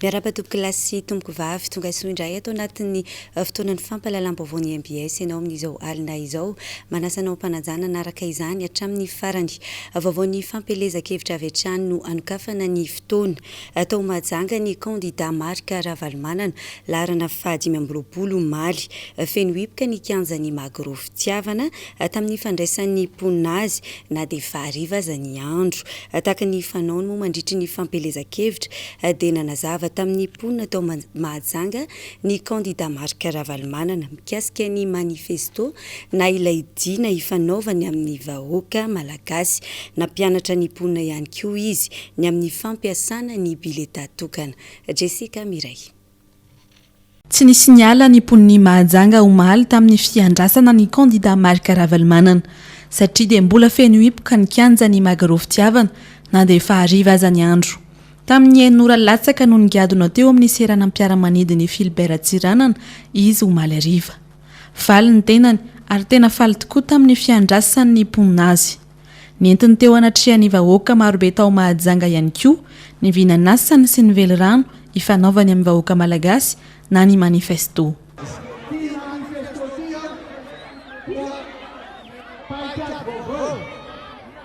Miarahaba tompoko lahy sy tompoko vavy, tonga soa indray ato anatin'ny fotoanan'ny fampahalalam-baovaon'ny mbs ianao amin'izao alina izao. Manasa anao am-panajana hanaraka izany hatramin'ny farany. Vaovaon'ny fampielezan-kevitra avy hatrany no hanokafana ny fotoana. Tao Mahajanga ny kandida Marc Ravalomanana, laharana faha 25 omaly. Feno hipoka ny kianjan'ny Magro Fitiavana tamin'ny fandraisan'ny mponina azy na dia efa hariva aza ny andro. Tahaka ny fanaony moa mandritry ny fampielezan-kevitra dia nanazava tamin'ny mponina tao Mahajanga ny kandida Marc Ravalomanana mikasika ny manifesto na ilay dina ifanaovany amin'ny vahoaka malagasy. Nampianatra ny mponina ihany koa izy ny amin'ny fampiasana ny biletà tokana. Jessica Miray. Tsy nisy niala ny mponin'i Mahajanga omaly tamin'ny fiandrasana ny kandida Marc Ravalomanana satria dia mbola feno hipoka ny kianjan'i Magro Fitiavana na dia efa hariva aza ny andro. Tamin'ny enina ora latsaka no nigadona teo amin'ny seranam-piaramanidin'i Philbert Tsiranana izy omaly hariva. Faly ny tenany ary tena faly tokoa tamin'ny fiandrasan'ny mponina azy. Nentiny teo anatrehan'ny vahoaka marobe tao Mahajanga ihany koa ny vinan'asany sy ny velirano ifanaovany amin'ny vahoaka malagasy na ny manifesto. Ity manifesto ity dia paikady vaovao,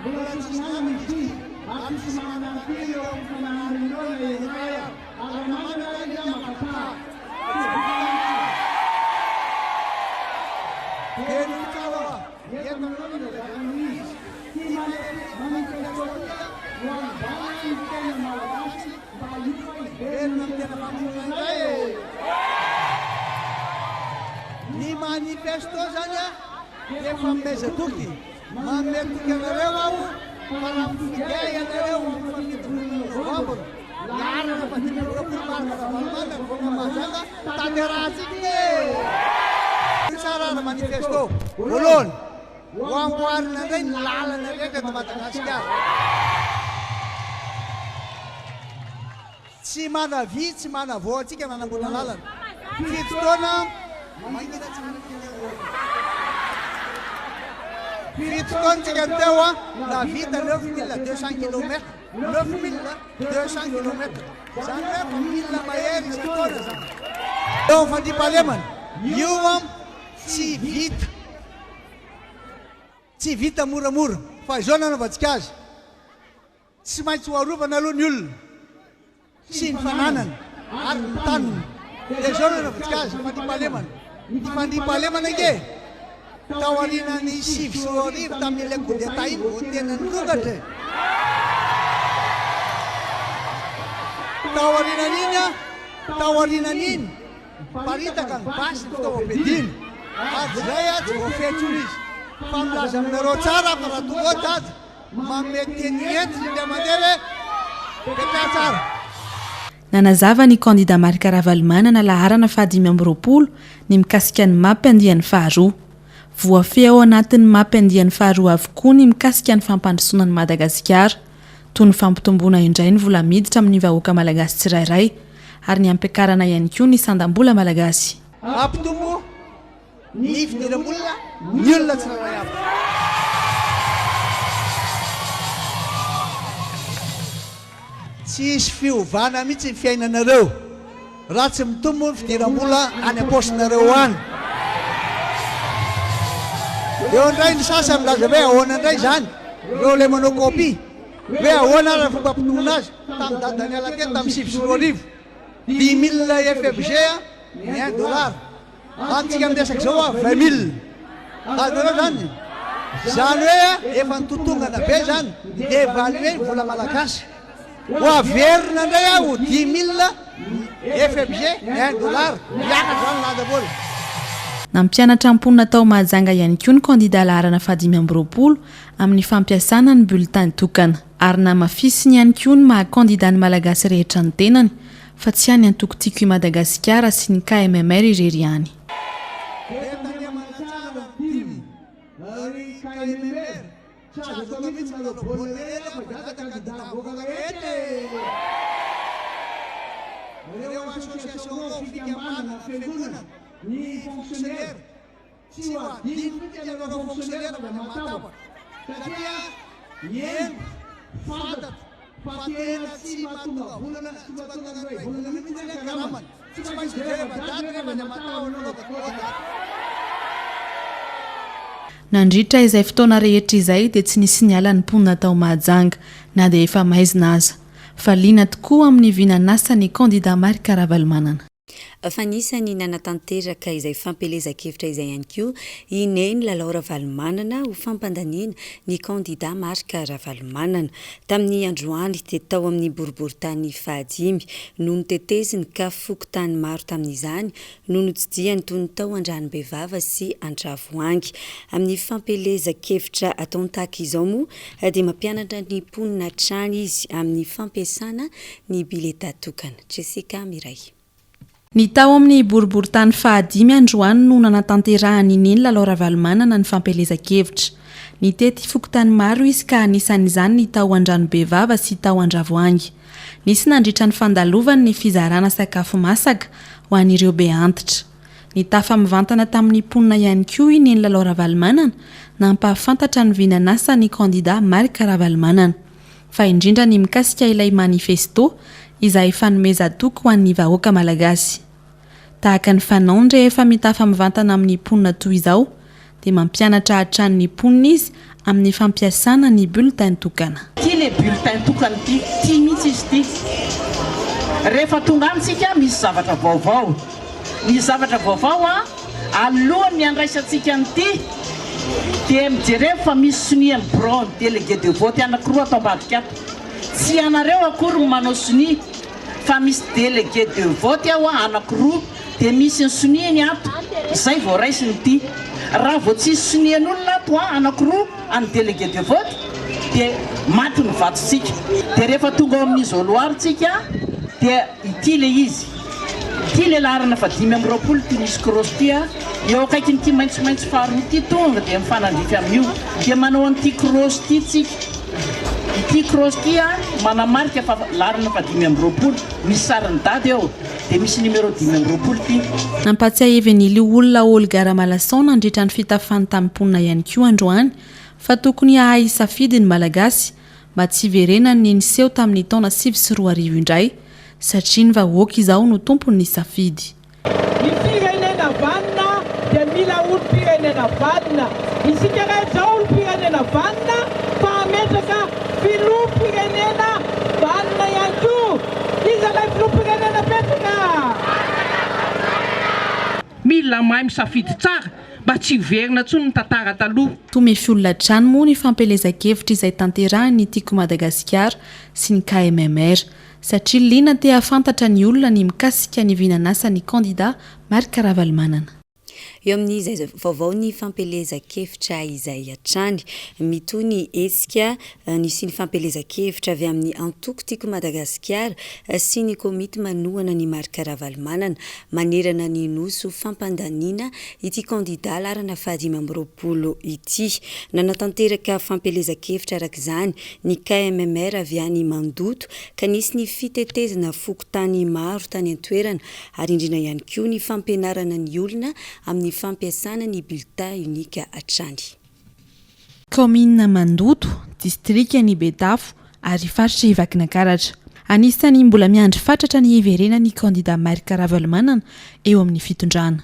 mbola tsisy nanana izy ity ary tsisy manana an'ity ireo mpifananana ireo na iray ary, ary raha manana izy maka tahaka. Tsy vita mihitsy. Dia ny tsara. Eto aminao no ilazana ny izy. Ity manifesto ity no hanovana ny fiainan'ny Malagasy mba hiova hiverina amin'ny tena famoronana indray e! Ny manifesto zany dia fanomezan-toky. Manome toky anareo aho fa raha mifidy ahy ianareo amin'ny fahafito volana novambra, laharana faha 25 Marc Ravalomanana mivoaka Mahajanga, Tanterahantsika ity e! Tsara ny manifesto. Voalohany, ho amboarina indray ny lalana rehetra eto Madagasikara. Tsy manavia, tsy manavao antsika nanamboatra lalana. Fito taona mangina tsy Fito taona tsika no teo an, nahavita 9200 kilomètres. 9200 kilomètres. Izany hoe efa mille mahery isan-taona izany. Eo amin'ny fandriampahalemana, io an tsy vita. Tsy vita moramora. Fa izao no anaovantsika azy. Tsy maintsy ho arovana aloha ny olona sy ny fananany ary ny taniny. Dia izao no anaovantsika azy, fandriampahalemana. Ny fandriampahalemana ange taorianan'ny 2009 tamin'ilay coup d'Etat iny vao tena nirongatra e. Taorianan'iny an, taorianan'iny niparitaka ny basy ny fitaovam-piadiana. Ary izay an, tsy voafehy intsony izy. Fa milaza aminareo tsara aho fa raha tonga ao Dada, Manome teny hentitra indray mandeha hoe petraha tsara. Nanazava ny kandida Marc Ravalomanana laharana faha 25 ny mikasika ny map andiany faharoa. Voafehy ao anatin'ny map andiany faharoa avokoa ny mikasika ny fampandrosoana an'i Madagasikara, toy ny fampitomboana indray ny vola miditra amin'ny vahoaka malagasy tsirairay ary ny hampiakarana ihany koa ny sandam-bola malagasy. Hampitombo Ny fidiram-bola ny olona tsirairay avy. Tsy hisy fiovana mihitsy ny fiainanareo raha tsy mitombo ny fidiram-bola any am-paosinareo any. Eo indray ny sasany milaza hoe ahoana indray izany, ireo ilay manao copie, hoe ahoana ary ny fomba hampitombona azy, tamin'ny dada niala teto tamin'ny 2009, dix mille FMG ny un dollar. Antsika miresaka izao a, 20 mille. Azonareo zany? Zany hoe efa nitotongana be zany, ni-devaluer ny vola malagasy. Ho averina indray a ho dix mille FMG un dollar, miakatra zany lanja vola. Nampianatra mponina tao Mahajanga ihany koa ny kandida laharana faha 25 amin'ny fampiasana ny bulletin tokana. Ary namafisiny ihany koa ny maha kandida ny Malagasy rehetra ny tenany fa tsy an'ny antoko Tiako i Madagasikara sy ny KMMR irery ihany. Dia tandremana tsara ny tim ry KMMR, tsy azo atao mihitsy manao baolina rery fa za da kandida avoaka rehetra e! Ireo association ireo, fikambanana, fiangonana, ny fonctionnaire, tsy ho adino mihitsy ianareo fonctionnaire fa dia matahotra satria ny henoko, fantatro. Fa tena tsy mahatonga volana, tsy mahatonga ny iray volana mihitsy anie ny karamany. Tsy maintsy mijery fa daty nefa dia matahotra aloha fa toa daty. Nandritra izay fotoana rehetra izay dia tsy nisy niala ny mponina tao Mahajanga na dia efa maizina aza. Fa liana tokoa amin'ny vinan'asan'ny kandida Marc Ravalomanana. Fa anisan'ny nanatanteraka izay fampielezan-kevitra izay ihany koa i Neny Lalao Ravalomanana ho fampandaniana ny kandida Marc Ravalomanana. Tamin'ny androany dia tao amin'ny boriborintany fahadimy no noteteziny ka fokontany maro tamin'izany no notsidihany toy ny tao Andranobevava sy Andravoahangy. Amin'ny fampielezan-kevitra ataony tahaka izao moa dia mampianatra ny mponina hatrany izy amin'ny fampiasana ny biletà tokana. Jessica Miray. Ny tao amin'ny boriborintany fahadimy androany no nanatanterahan'i Neny Lalao Ravalomanana ny fampielezan-kevitra. Nitety fokontany maro izy ka anisan'izany ny tao Andranobevava sy tao Andravoahangy. Nisy nandritra ny fandalovany ny fizarana sakafo masaka ho an'ireo be antitra. Nitafa mivantana tamin'ny mponina ihany koa i Neny Lalao Ravalomanana nampahafantatra ny vinan'asan'ny kandida Marc Ravalomanana. fa indrindra ny mikasika ilay manifesto izay fanomezan-toky ho an'ny vahoaka malagasy. Tahaka ny fanaony rehefa mitafa mivantana amin'ny mponina toy izao dia mampianatra hatrany ny mponina izy amin'ny fampiasana ny bulletin tokana. Ity le bulletin tokana ity, ity mihitsy izy ity. Rehefa tonga any tsika misy zavatra vaovao. Ny zavatra vaovao an, alohan'ny handraisantsika an'ity dia mijerevo fa misy sonia ny birao ny délégué de vote anakiroa ato ambadika ato. Tsy ianareo akory no manao sonia fa misy délégué de vote ao anakiroa dia misy ny soniany ato, izay vao raisiny ity. Raha vao tsisy sonian'olona ato an, anakiroa an'ny délégué de vote dia maty ny vatontsika. Dia rehefa tonga ao amin'ny isoloir tsika dia ity ilay izy. Ity ilay laharana faha 25 ity misy cross ity a, eo akaikin'ity maitsomaitso faharoa ity tonga dia mifanandrify amin'io dia manao an'ity cross ity tsika, ity cross ity a manamarika fa laharana faha 25, misy sarin'i dada eo dia misy numéro 25 ity. Nampatsiahivin'ny Loholona Olga Ramalason nandritra ny fitafany tamin'ny mponina ihany koa androany fa tokony hahay hisafidy ny Malagasy mba tsy hiverenan'ny niseho tamin'ny taona 2009 indray satria ny vahoaka izao no tompon'ny safidy. Ny firenena vanona dia mila olom-pirenena vanona. Isika rehetra izao olom-pirenena vanona fa hametraka filoham-pirenena vanona ihany koa. Iza ilay filoham-pirenena apetraka? Mila mahay misafidy tsara mba tsy hiverina intsony ny tantara taloha. Toa mify olona hatrany moa ny fampielezan-kevitra izay tanterahin'ny Tiako Madagasikara sy ny KMMR. Satria liana te hahafantatra ny olona ny mikasika ny vinan'asan'ny kandida Marc Ravalomanana. Eo amin'izay vaovao ny fampielezan-kevitra izay hatrany. Mitohy ny hetsika nisian'ny fampielezan-kevitra avy amin'ny antoko Tiako Madagasikara sy ny komity manohana an'i Marc Ravalomanana manerana ny Nosy ho fampandaniana ity kandida laharana faha-25 ity. Nanatanteraka fampielezan-kevitra araka izany ny KMMR avy any Mandoto ka nisy ny fitetezana fokontany maro tany an-toerana ary indrindra ihany koa ny fampianarana ny olona amin'ny fampiasana ny bulletin unique hatrany. Kaominina Mandoto, distrikan'i Betafo ary faritr'i Vakinankaratra. Anisan'ny mbola miandry fatratra ny hiverenan'ny kandida Marc Ravalomanana eo amin'ny fitondrana.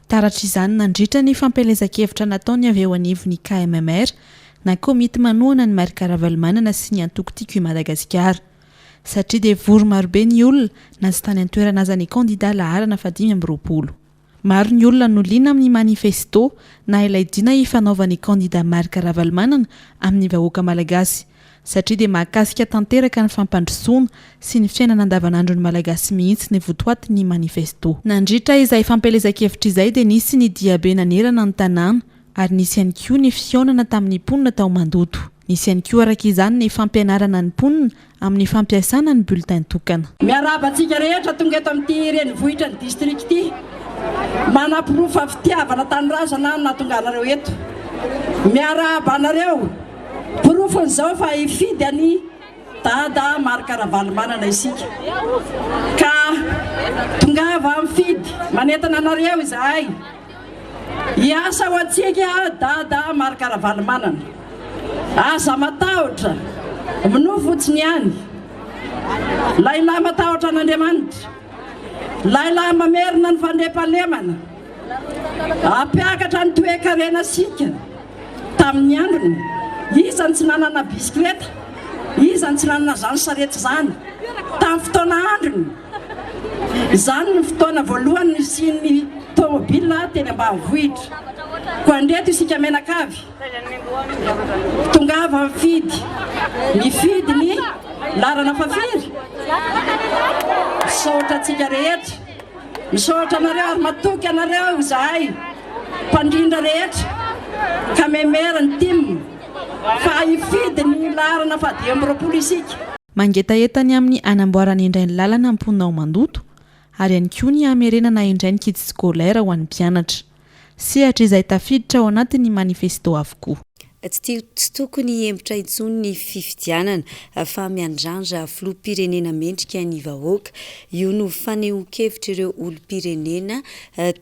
Taratra izany nandritra ny fampielezan-kevitra nataony avy eo anivon'ny KMMR na Komity manohana an'i Marc Ravalomanana sy ny antoko Tiako i Madagasikara. Satria dia vory marobe ny olona na tsy tany an-toerana aza ny kandida laharana faha-25. Maro ny olona no liana amin'ny manifesto na ilay dina ifanaovan'ny kandida Marc Ravalomanana amin'ny vahoaka malagasy satria dia mahakasika tanteraka ny fampandrosoana sy ny fiainana andavanandron'ny Malagasy mihitsy ny votoatin'ny manifesto. Nandritra izay fampielezan-kevitra izay dia nisy ny diabe nanerana ny tanàna ary nisy ihany koa ny fihaonana tamin'ny mponina tao Mandoto. Nisy ihany koa araka izany ny fampianarana ny mponina amin'ny fampiasana ny bulletin tokana. Miarahaba antsika rehetra tonga eto amin'ity renivohitra ny district ity. Manaporofa fitiavana tanindrazana no nahatonga anareo eto. Miarahaba anareo. Porofon'izao fa hifidy an'i Dada Marc Ravalomanana isika. Ka tongava mifidy. Manentana anareo izahay. Hiasa ho antsika Dada Marc Ravalomanana. Aza matahotra, minoa fotsiny ihany. Lahilahy matahotra an'Andriamanitra. Lahilahy mamerina ny fandriampahalemana. Hampiakatra ny toe-karena-sika. Tamin'ny androny, iza no tsy nanana bisikileta? Iza no tsy nanana izany sarety izany? Tamin'ny fotoana androny. Izany no fotoana voalohany nisian'ny tômôbila teny ambanivohitra. Koa andreto isika mianakavy, tongava mifidy. Mifidy ny laharana fahafiry? Misaotra antsika rehetra. Misaotra anareo ary matoky anareo izahay mpandrindra rehetra ka memera ny tim fa hifidy ny laharana faha 25 isika. Mangetaheta ny amin'ny hanamboarana indray ny lalana ny mponina ao Mandoto ary ihany koa ny hamerenana indray ny kits scolaires ho an'ny mpianatra. Sehatra izay tafiditra ao anatin'ny manifesto avokoa. Tsy tsy tokony hihemotra intsony ny fifidianana fa miandrandra filoham-pirenena mendrika ny vahoaka. Io no fanehoan-kevitr'ireo olom-pirenena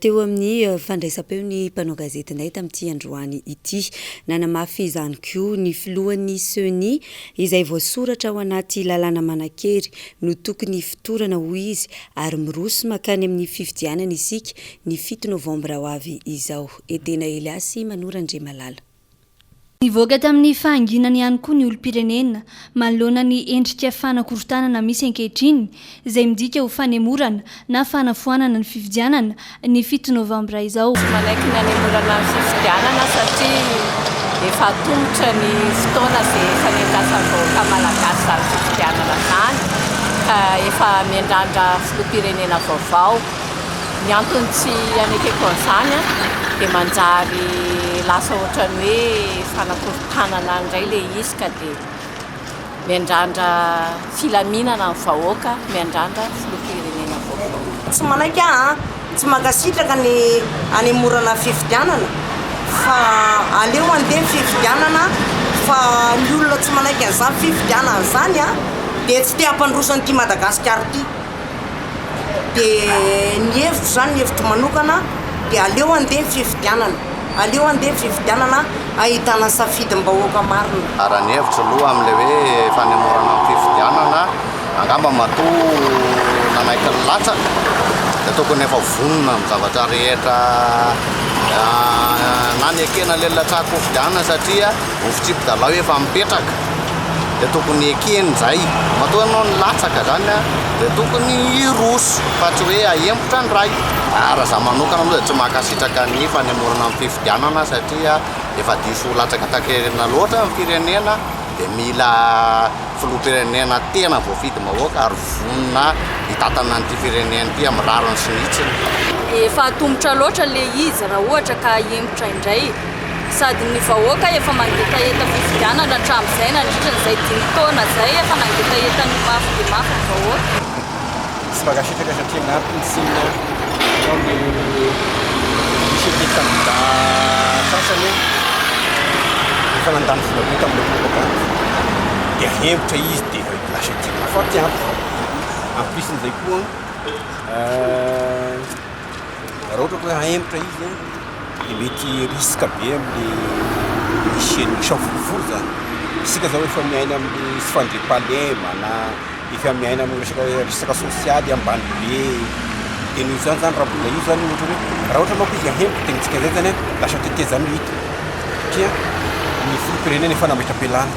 teo amin'ny fandraisam-peon'ny mpanao gazetinay tamin'ity androany ity. Nanamafy izany koa ny filohan'ny Ceni izay voasoratra ao anaty lalàna manan-kery no tokony hifotorana hoy izy ary miroso mankany amin'ny fifidianana isika ny fito novambra ho avy izao. Edena Eliasy Manoro Andriamalala. Nivoaka tamin'ny fahanginany ihany koa ny olom-pirenena manoloana ny endrika fanakorontanana misy ankehitriny izay midika ho fanemorana na fanafoanana ny fifidianana ny fito novambra izao. Tsy manaiky ny hanemorana ny fifidianana satria efa atomotra ny fotoana izay efa niandrasan'ny vahoaka malagasy izany fifidianana izany ka efa miandrandra filoham-pirenena vaovao. Ny antony tsy anekeko an'izany dia manjary lasa ohatran'ny hoe fanakorontanana indray ilay izy ka dia miandrandra filaminana ny vahoaka, miandrandra filoham-pirenena vaovao. Tsy manaiky aho an, tsy mankasitraka ny hanemorana ny fifidianana fa aleo handeha ny fifidianana fa ny olona tsy manaiky an'izany fifidianana izany an dia tsy te hampandroso an'ity Madagasikara ity. Dia ny hevitro izany, ny hevitro manokana dia aleo handeha ny fifidianana, aleo handeha ny fifidianana ahitana ny safidim-bahoaka marina. Raha ny hevitro aloha amin'ilay hoe fanemorana ny fifidianana, angamba matoa nanaiky ny latsaka dia tokony efa vonona amin'ny zavatra rehetra na nekena ilay latsakofidianana satria ny fitsipi-dalao efa mipetraka dia tokony ekena izay, matoa ianao nilatsaka zany dia tokony hiroso fa tsy hoe ahemotra ny ray. Raha za manokana aloha dia tsy mankasitraka ny fanemorana ny fifidianana satria efa diso latsaka takelina loatra ny firenena dia mila filoham-pirenena tena voafidim-bahoaka ary vonona hitantana an'ity firenena ity amin'ny rariny sy ny hitsiny. Efa atomotra loatra le izy raha ohatra ka ahemotra indray. Sady ny vahoaka efa mangetaheta fifidianana hatramin'izay nandritra an'izay dimy taona izay efa nangetaheta ny mafy dia mafy ny vahoaka. Tsy mankasitraka satria agnatiny tsinona ao ny misy an'le kandida sasany efa nandany vola be tamin'ilay propagande dia ahemotra izy dia lasa tena faty antoka. En plus n'izay koa raha ohatra ka hoe ahemotra izy dia mety risque be amin'le hisian'ny savorovoro zany. Isika zao efa miaina amin'ny tsy fandriampahalemana, efa miaina amin'ny resaka resaka sosialy ambany be, dia noho izany zany raha mbola io zany ohatra hoe raha ohatra manko izy ahemotra dia ny dikan'izay zany an lasa tetezamita satria ny filoham-pirenena efa nametra-pialana,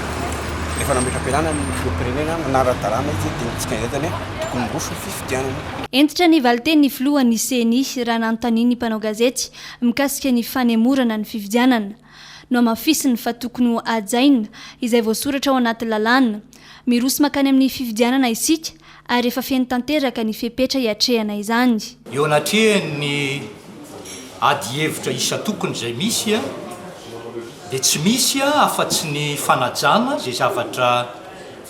efa nametra-pialana ny filoham-pirenena nanara-dalàna izy dia ny dikan'izay zany an tokony miroso ny fifidianana. Hentitra ny valin-tenin'ny filohan'ny Ceni raha nanontanian'ny mpanao gazety mikasika ny fanemorana ny fifidianana. Nohamafisiny fa tokony ho hajaina izay voasoratra ao anaty lalàna. Miroso mankany amin'ny fifidianana isika ary efa feno tanteraka ny fepetra hiatrehana izany. Eo anatrehan'ny adihevitra isan-tokony izay misy dia tsy misy afa-tsy ny fanajana izay zavatra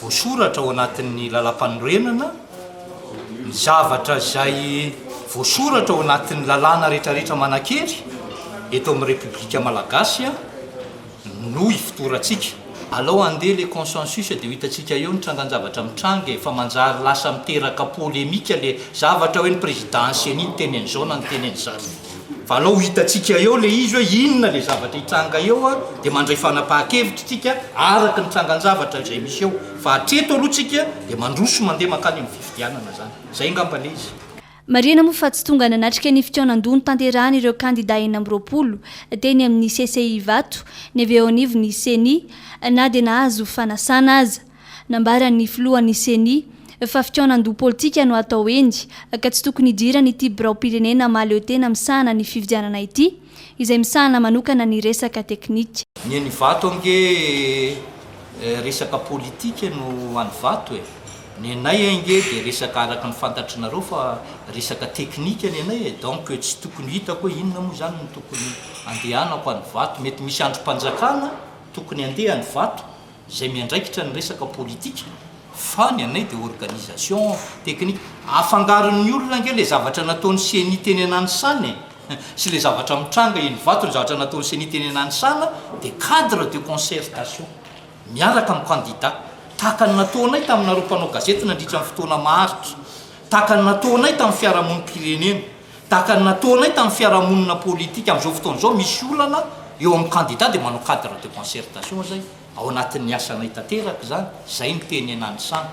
voasoratra ao anatin'ny lalàmpanorenana, ny zavatra izay voasoratra ao anatin'ny lalàna rehetrarehetra manan-kery eto amin'ny Repoblika Malagasy no ifotorantsika. Alao handeha le consensus dia ho hitantsika eo ny trangan-javatra mitranga e, fa manjary lasa miteraka polémique le zavatra hoe ny président-n'ny ceni niteny an'izao na niteny an'izany. Fa alao ho hitantsika eo le izy hoe inona le zavatra hitranga eo a, dia mandray fanapahan-kevitra tsika araka ny trangan-javatra izay misy eo. Fa hatreto aloha tsika dia mandroso mandeha mankany amin'ny fifidianana zany. Zay angamba le izy. Marihina moa fa tsy tonga nanatrika ny fikaonandoha notanterahan'ireo kandida 26 teny amin'ny CCI Ivato ny avy eo anivon'ny Ceni na dia nahazo fanasana aza. Nambaran'ny filohan'ny Ceni fa fikaonandoha politika no atao eny ka tsy tokony hidiran'ity biraom-pirenena mahaleo tena misahana ny fifidianana ity izay misahana manokana ny resaka teknika. Ny eny Ivato ange resaka politika no any Ivato e! Ny anay ange dia resaka araka ny fantatrinareo fa resaka teknika ny anay e! Donc tsy tokony hitako hoe inona moa izany no tokony andehanako any Ivato. Mety misy andrim-panjakana tokony handeha any Ivato izay miandraikitra ny resaka politika fa ny anay dia organisation technique. Afangaron'ny olona ange ilay zavatra nataon'ny ceni teny Ananisana e! sy ilay zavatra mitranga eny Ivato, ny zavatra nataon'ny ceni teny Ananisana dia cadre de concertation miaraka amin'ny candidat tahaka ny nataonay taminareo mpanao gazety nandritra ny fotoana maharitra, tahaka ny nataonay tamin'ny fiarahamonim-pirenena, tahaka ny nataonay tamin'ny fiarahamonina politika. Amin'izao fotoana izao misy olana eo amin'ny candidat dia manao cadre de concertation izay. Ao anatin'ny asanay tanteraka izany, izay no teny Ananisana.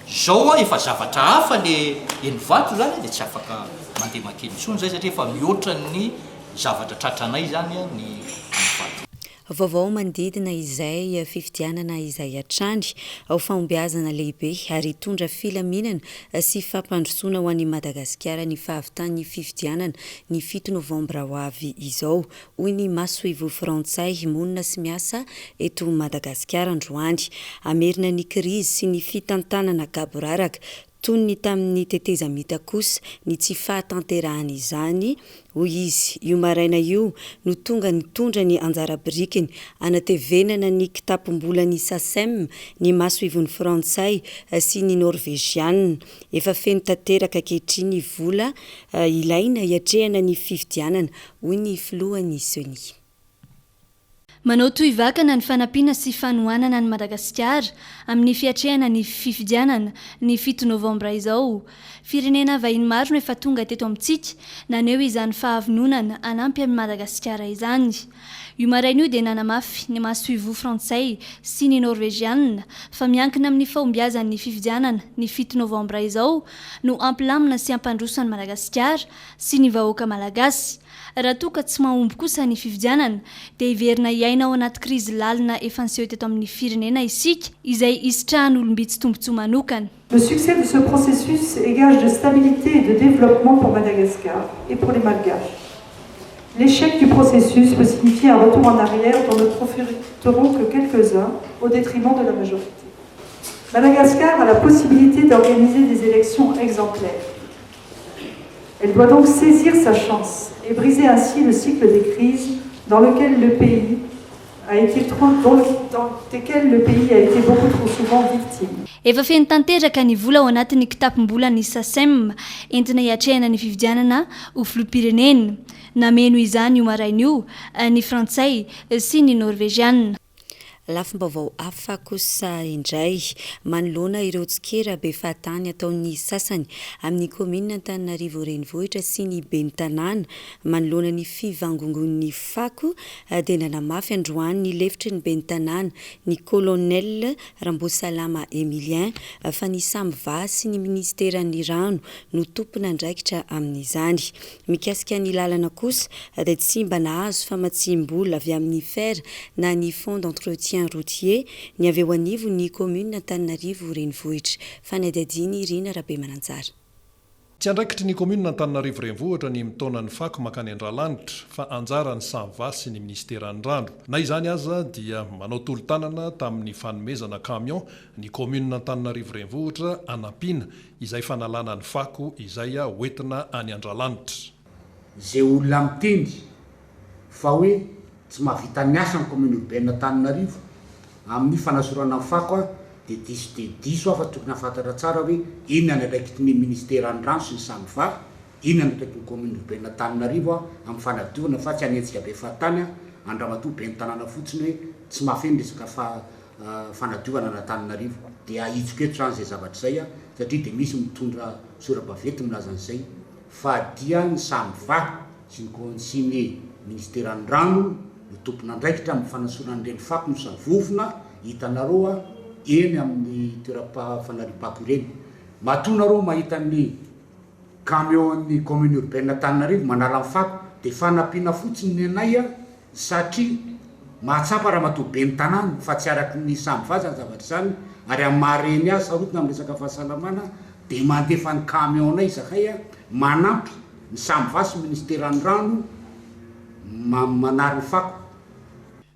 Izao efa zavatra hafa le eny Ivato izany dia tsy afaka mandeha makeny intsony izay satria efa mihoatra ny zavatra tratranay izany ny any Ivato. Vaovao manodidina izay fifidianana izay hatrany. Ho fahombiazana lehibe ary hitondra filaminana sy fampandrosoana ho an'i Madagasikara ny fahavitan'ny fifidianana ny fito novambra ho avy izao, hoy ny masoivoho frantsay monina sy miasa eto Madagasikara androany. Hamerina ny krizy sy ny fitantanana gaboraraka toy ny tamin'ny tetezamita kosa ny tsy fahatanterahana izany, hoy izy. Io maraina io no tonga nitondra ny anjara birikiny hanatevenana ny kitapom-bolan'ny Sacem ny masoivohon'ny frantsay sy ny norveziana. Efa feno tanteraka ankehitriny ny vola ilaina hiatrehana ny fifidianana, hoy ny filohan'ny Ceni. Manao tohivakana ny fanampiana sy fanohanana an'i Madagasikara amin'ny fiatrehana ny fifidianana, ny fito novambra izao. Firenena vahiny maro no efa tonga teto amintsika naneho izany fahavononana hanampy an'i Madagasikara izany. Io maraina io dia nanamafy ny masoivoho frantsay sy ny norvezianina fa miankina amin'ny fahombiazan'ny fifidianana ny fito novambra izao no hampilamina sy hampandroso an'i Madagasikara sy ny vahoaka malagasy. Raha toa ka tsy mahomby kosa ny fifidianana, dia hiverina hiaina ao anaty krizy lalina efa niseho teto amin'ny firenena isika, izay hisitrahan'olom-bitsy tombontsoa manokana. Le succès de ce processus est gage de stabilité et de développement pour Madagascar et pour les Malgaches. L'échec du processus peut signifier un retour en arrière dont ne profiteront que quelques-uns au détriment de la majorité. Madagascar a la possibilité d'organiser des élections exemplaires. Elle doit donc saisir sa chance et briser ainsi le cycle des crises dans lequel le pays a été trop, dans le, dans lesquels le pays a été beaucoup trop souvent victime. Efa feno tanteraka ny vola ao anatin'ny kitapom-bolan'ny Sacem entina hiatrehana ny fifidianana ho filoham-pirenena. Nameno izany io maraina io ny Frantsay sy ny Norveziana. Lafim-baovao hafa kosa indray, manoloana ireo tsikera be fahatany ataon'ny sasany amin'ny kaominina Antananarivo Renivohitra sy ny ben'ny tanàna manoloana ny fivangongoan'ny fako dia nanamafy androany ny lefitry ny ben'ny tanàna ny Colonel Rambosalama Emilien fa ny Samva sy ny minisiteran'ny rano no tompon'andraikitra amin'izany. Mikasika ny lalana kosa dia tsy mba nahazo famatsiam-bola avy amin'ny fer na ny Fonds d'entretien routier ny avy eo anivon'ny kaominina Antananarivo Renivohitra. Fanadihadian'i Rina Rabemananjara. Tsy andraikitry ny kaominina Antananarivo Renivohitra ny mitaona ny fako mankany Andralanitra fa anjaran'ny Samva sy ny minisiteran'ny rano. Na izany aza dia manao tolo-tanana tamin'ny fanomezana camion ny kaominina Antananarivo Renivohitra hanampiana izay fanalana ny fako izay hoentina any Andralanitra. Izay olona miteny fa hoe tsy mahavita ny asa ny commune urbaine Antananarivo amin'ny fanasorana ny fako dia diso dia diso aho fa tokony hahafantatra tsara hoe inona ny andraikitry ny ministeran'ny rano sy ny Samva, inona ny andraikitry ny commune urbaine Antananarivo amin'ny fanadiovana fa tsy hanenjika be fahatany an-dRamatoa ben'ny tanàna fotsiny hoe tsy mahafehy ny resaka fanadiovana an'Antananarivo. Dia ahitsiko eto izany izay zavatra izay satria dia misy mitondra sora-baventy milaza an'izay fa dia ny Samva. sy ny sy ny Ministeran'ny Rano no tompon'andraikitra amin'ny fanasorana an'ireny fako misavovona hitanareo eny amin'ny toeram-panariam-pako ireny. Matoa nareo mahita ny camion ny commune urbaine Antananarivo manala ny fako dia fanampiana fotsiny ny anay satria mahatsapa ramatoa ben'ny tanàna fa tsy araky ny samy vaza ny zavatra izany ary amin'ny maha reny azy sarotiny amin'ny resaka fahasalamana dia mandefa ny camion nay izahay manampy ny samy sy ministeran'ny rano manary ny fako.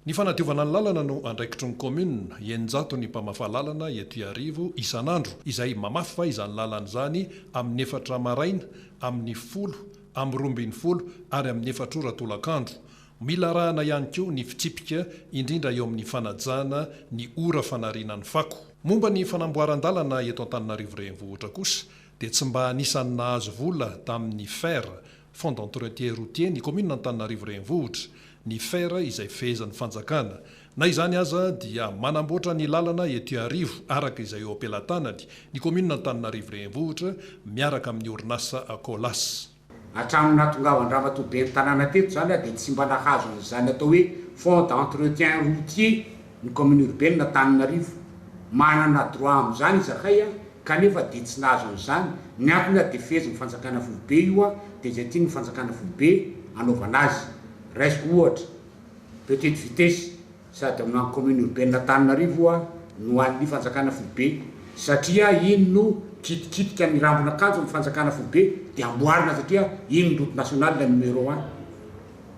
Ny fanadiovana ny lalana no andraikitry ny kaominina, 600 ny mpamafa lalana eto Iarivo isan'andro, izay mamafa izany lalana izany amin'ny efatra maraina, amin'ny folo, amin'ny 12 ary amin'ny efatra ora tolakandro. Mila arahana ihany koa ny fitsipika, indrindra eo amin'ny fanajana ny ora fanariana ny fako. Momba ny fanamboaran-dalana eto Antananarivo Renivohitra kosa dia tsy mba anisan'ny nahazo vola tamin'ny fer, Fonds d'entretien routier, ny kaominina Antananarivo Renivohitra, ny fer izay fehezan'ny fanjakana. Na izany aza dia manamboatra ny lalana eto Iarivo araka izay eo am-pelatanany ny kaominina Antananarivo Renivohitra miaraka amin'ny orinasa Colas. Hatramin'ny nahatongavan-dRamatoa Ben'ny tanàna teto izany dia tsy mba nahazo an'izany atao hoe fonds d'entretien routier ny commune urbaine Antananarivo. Manana droit amin'izany izahay kanefa dia tsy nahazo an'izany. Ny antony dia fehezin'ny fanjakana foibe io dia izay tian'ny fanjakana foibe anaovana azy. Raisiko ohatra, petite vitesse. Sady ao amin'ny commune urbaine Antananarivo oa no an'ny fanjakana foibe satria iny no kitikitika ny rambon'akanjo ny fanjakana foibe dia amboarina satria iny ny route nationale numéro un.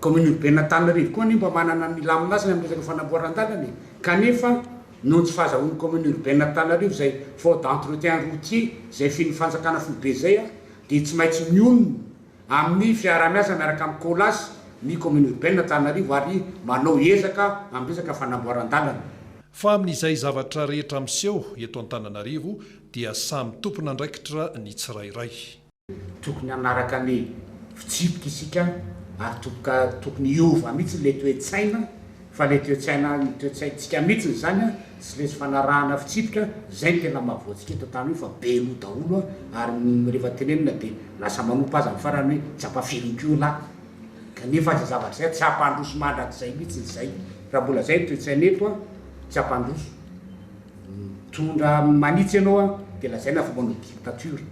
Commune urbaine Antananarivo koa anie mba manana ny lamin'asany amin'ny resaka fanamboaran-dalana e! Kanefa noho ny tsy fahazahoan'ny commune urbaine Antananarivo izay fonds d'entretien routier izay fihin'ny fanjakana foibe izay dia tsy maintsy mionona Amin'ny fiaraha-miasa miaraka amin'ny Colas ny Commune Urbaine Antananarivo ary manao ezaka amin'ny resaka fanamboaran-dalana. Fa amin'izay zavatra rehetra miseho eto Antananarivo dia samy tompon'andraikitra ny tsirairay. Tokony hanaraka ny fitsipika isika ary toboka tokony hiova mihitsy ilay toe-tsaina Fa le toe-tsaina ny toe-tsaintsika mitsiny zany an, tsy le tsy fanarahana fitsipika, zay no tena mahavoa antsika eto an-tany io fa be loha daholo an, ary ny rehefa tenenina de lasa manompa aza ny farany hoe tsy ampafirin'ny ko elah, kanefa zay zavatra zay tsy hampandroso mandrakizay mitsiny zay, raha mbola zay ny toe-tsaina eto an, tsy hampandroso. Mitondra manitsy ianao an, dia lazaina fa manao dictature.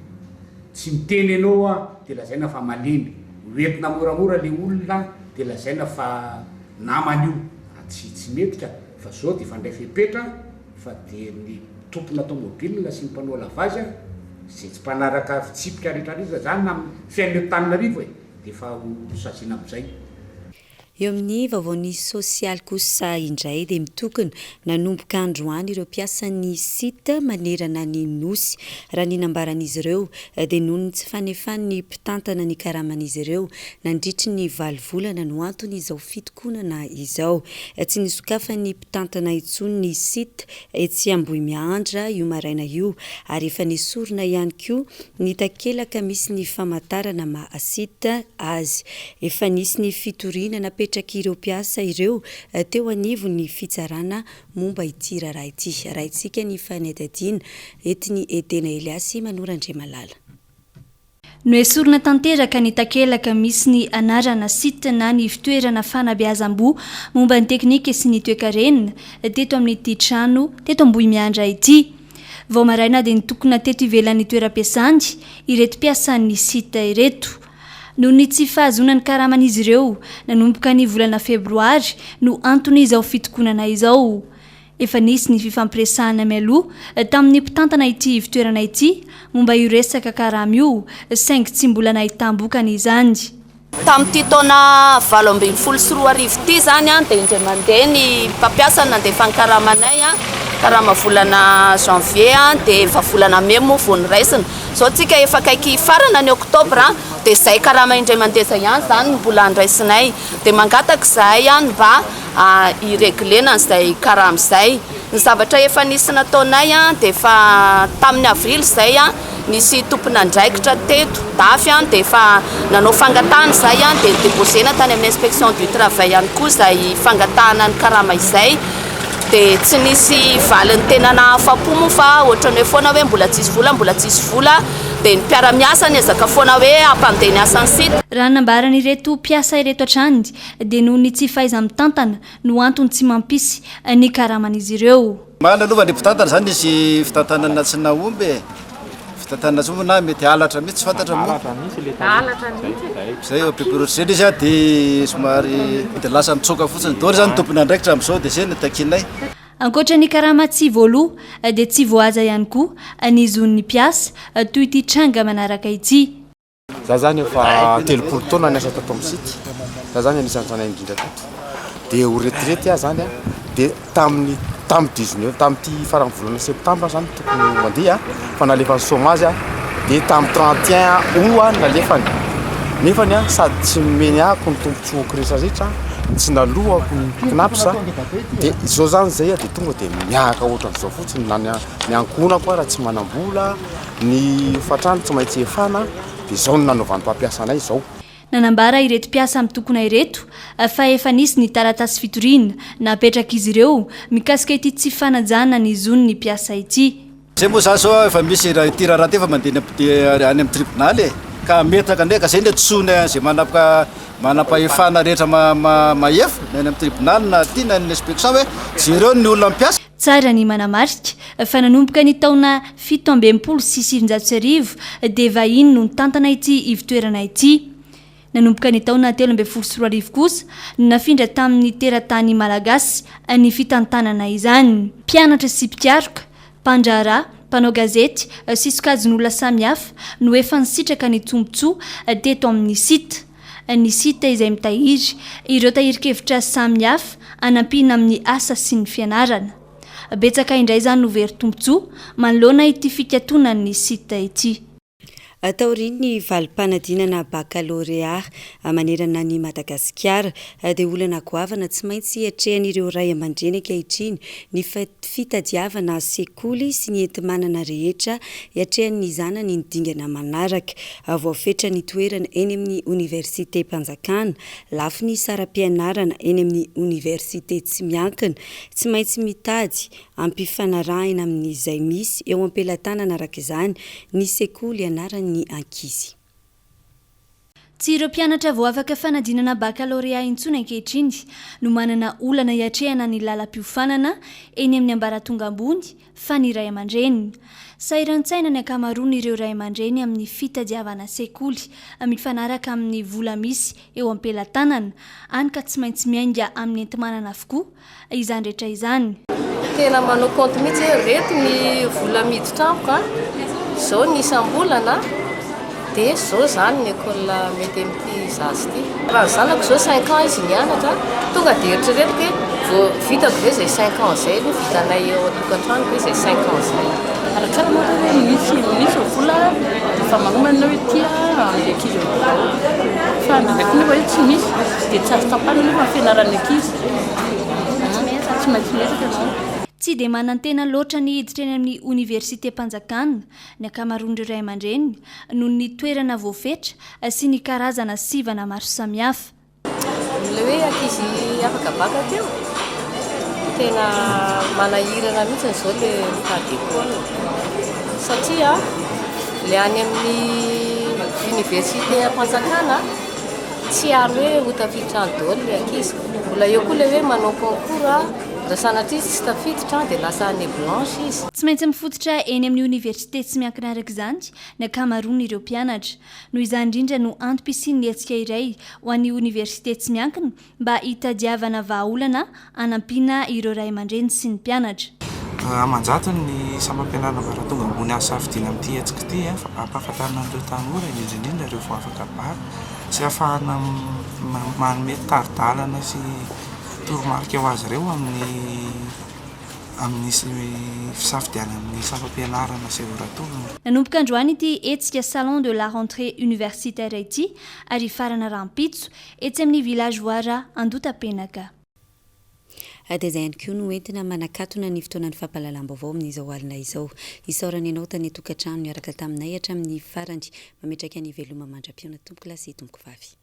Tsy miteny ianao an, dia lazaina fa malemy. Hoentina moramora le olona dia lazaina fa namana io. Tsy tsy mety ka. Fa zao dia efa ndray fepetra fa dia ny tompona tomobile sy ny mpanao lavage an, izay tsy mpanaraka fitsipika rehetra rehetra zany na amin'ny fiainana eto Antananarivo e, dia efa ho saziana amin'izay. Eo amin'ny vaovaon'ny sosialy kosa indray dia mitokona nanomboka androany ireo mpiasan'ny site manerana ny Nosy. Raha ny nambaran'izy ireo dia noho ny tsy fanefan'ny mpitantana ny karaman'izy ireo nandritry ny valo volana no anton'izao fitokonana izao. Tsy nisokafan'ny mpitantana intsony ny site etsy Ambohimiandra io maraina io ary efa nesorina ihany koa ny takelaka misy ny famantarana maha site azy. Efa nisy ny fitoriana napetrak'ireo mpiasa ireo teo anivon'ny fitsarana momba ity raharaha ity. Arahintsika ny fanadihadiana entin'i Edena Eliasy Manoro Andriamalala. Noesorina tanteraka ny takelaka misy ny anarana site na ny fitoerana fanabeazam-boho momba ny teknika sy ny toekarena teto amin'ity trano teto Ambohimiandra ity. Vao maraina dia nitokona teto ivelan'ny toeram-piasany ireto mpiasan'ny site ireto. Noho ny tsy fahazoana ny karaman'izy ireo nanomboka ny volana febroary no anton'izao fitokonana izao. Efa nisy ny fifampiresahana mialoha tamin'ny mpitantana ity ivotoerana ity momba io resaka karama io saingy tsy mbola nahitam-bokany izany. Tamin'ity taona 2018 ity izany dia indray mandeha ny mpampiasa no nandefa ny karamanay, karama volana janvier dia efa volana mai moa vao noraisina. Izao tsika efa akaiky hifarana ny oktobra dia izay karama indray mandeha izay ihany izany no mbola andraisinay. Dia mangataka izahay mba hi-reglena an'izay karama izay. Ny zavatra efa nisy nataonay dia efa tamin'ny avril izay nisy tompon'andraikitra teto Dafy dia efa nanao fangatahana izahay dia ni-deposer-na tany amin'ny inspection du travail ihany koa izay fangatahana ny karama izay dia tsy nisy valiny tena nahafa-po moa fa ohatran'ny hoe foana hoe mbola tsisy vola mbola tsisy vola. Dia ny mpiara-miasa niezaka foana hoe hampandeha ny asan'ny site. Raha ny nambaran'ireto mpiasa ireto hatrany dia noho ny tsy fahaiza-mitantana no antony tsy mampisy ny karaman'izy ireo. Marina aloha fa ny mpitantana izany nisy fitantanana tsy nahomby e! Fitantanana tsy nahomby na mety halatra mihitsy tsy fantatra moa. Halatra mihitsy e! Izay eo am-piporitsy izay ilay izy an, dia somary dia lasa mitsoaka fotsiny daholo izany ny tompon'andraikitra amin'izao dia izay no takianay. Ankoatra ny karama tsy voaloa dia tsy voahaja ihany koa ny zon'ny mpiasa toy ity tranga manaraka ity. Za zany efa 30 taona niasa tato amin'ny site, za zany anisan'ny zanahy indrindra tato, de ho retraite aho zany an, de tamin'ny tamin'ny dix-neuf tamin'ity faran'ny volana septembre aho zany tokony ho mandeha fa nalefany chômage aho, de tamin'ny 31 août aho nalefany, nefany an sady tsy nomeny ahako ny tombotsoako rehetra rehetra, tsy nalohako ny cnaps, de izao zany zay de tonga de miahaka ohatran'izao fotsiny na ny ny ankohonako ara tsy manam-bola. Ny hofantrano tsy maintsy efana dia izao no nanaovan'ny mpampiasa anay izao. Nanambara ireto mpiasa mitokona ireto fa efa nisy ny taratasy fitoriana napetrak'izy ireo mikasika ity tsy fanajana ny zon'ny mpiasa ity. Zay moa zany zao efa misy raha ity raharaha ity efa mandeha any amin'ny tribonaly e, ka ametraka ndray ka zay no antsoina izay manapaka manam-pahefana rehetra mahefa na any amin'ny tribonaly na aty na any amin'ny inspection hoe jereo ny olona mpiasa. Tsara ny manamarika fa nanomboka ny taona 1967 dia vahiny no nitantana ity ivotoerana ity. Nanomboka ny taona 2013 kosa no nafindra tamin'ny teratany malagasy ny fitantanana izany. Mpianatra sy mpikaroka, mpandraharaha, mpanao gazety sy sokajin'olona samihafa no efa nisitraka ny tombontsoa teto amin'ny site. Ny site izay mitahiry ireo tahirin-kevitra samihafa hanampiana amin'ny asa sy ny fianarana. Betsaka indray izany no very tombontsoa manoloana ity fikatonan'ny site ity. Taorian'ny valim-panadinana bakalorea manerana an'i Madagasikara dia olana goavana tsy maintsy atrehan'ireo ray aman-dreny ankehitriny ny fitadiavana sekoly sy ny enti-manana rehetra hiatrehan'ny zanany ny dingana manaraka. Voafetra ny toerana eny amin'ny oniversitem-panjakana, lafo ny saram-pianarana eny amin'ny oniversite tsy miankina. Tsy maintsy mitady ampifanarahina amin'izay misy eo am-pelatanana araka izany ny sekoly ianaran'ny ankizy. Tsy ireo mpianatra vao afaka fanadinana bakalorea intsony ankehitriny no manana olana hiatrehana ny lalam-piofanana eny amin'ny ambaratonga ambony fa ny ray aman-dreny. Sahiran-tsaina ny ankamaroan'ireo ray aman-dreny amin'ny fitadiavana sekoly mifanaraka amin'ny vola misy eo am-pelatanana, hany ka tsy maintsy miainga amin'ny enti-manana avokoa izany rehetra izany. Tena manao compte mihitsy hoe reto ny vola miditra amiko a, zao ny isam-bolana dia zao zany ny école mety amin'ity zaza ity. Raha ny zanako zao cinq ans izy nianatra, tonga dia eritreretiko hoe vao vitako ve izay cinq ans izay aloha, vitanay ao an-tokantrano ve izay cinq ans izay. Arakaraka moa hoe misy misy ny vola dia efa manomana hoe ity amin'ilay ankizy amin'izao fa indraindray koa nefa hoe tsy misy dia tsy azo tapahina nefa ny fianaran'ny ankizy. Tsy maintsy miezaka ianao. Tsy dia manantena loatra ny hiditra eny amin'ny oniversitem-panjakana ny ankamaroan'ireo ray aman-dreny noho ny toerana voafetra sy ny karazana sivana maro samihafa. Ilay hoe ankizy afaka baka teo, tena manahirana mihitsy izao ilay mitady école satria ilay any amin'ny université am-panjakana tsy ary hoe ho tafiditra any daholo ilay ankizy. Mbola eo koa ilay hoe manao concours, raha sanatria izy tsy tafiditra dia lasa année blanche izy. Tsy maintsy mifototra eny amin'ny oniversite tsy miankina araka izany ny ankamaroan'ireo mpianatra. Noho izany indrindra no antom-pisian'ny hetsika iray ho an'ny oniversite tsy miankina mba hitadiavana vahaolana hanampiana ireo ray aman-dreny sy ny mpianatra. Aman-jatony ny sampam-pianarana ambaratonga ambony azo safidiana amin'ity hetsika ity hampahafantarina an'ireo tanora, indrindra indrindra ireo vao afaka bacc sy ahafahana manome tari-dalana sy toromarika ho azy ireo amin'ny amin'ny fisafidianana ny sampam-pianarana izay ho ratovina. Nanomboka androany ity hetsika Salon de la rentrée universitaire ity ary hifarana rahampitso etsy amin'ny Village Voara Andotapenaka. Dia izay ihany koa no entina manakatona ny fotoanan'ny fampahalalam-baovao amin'izao alina izao. Isaorana ianao tany an-tokantrano niaraka taminay hatramin'ny farany. Mametraka ny veloma mandra-pihaona tompokolahy sy tompokovavy.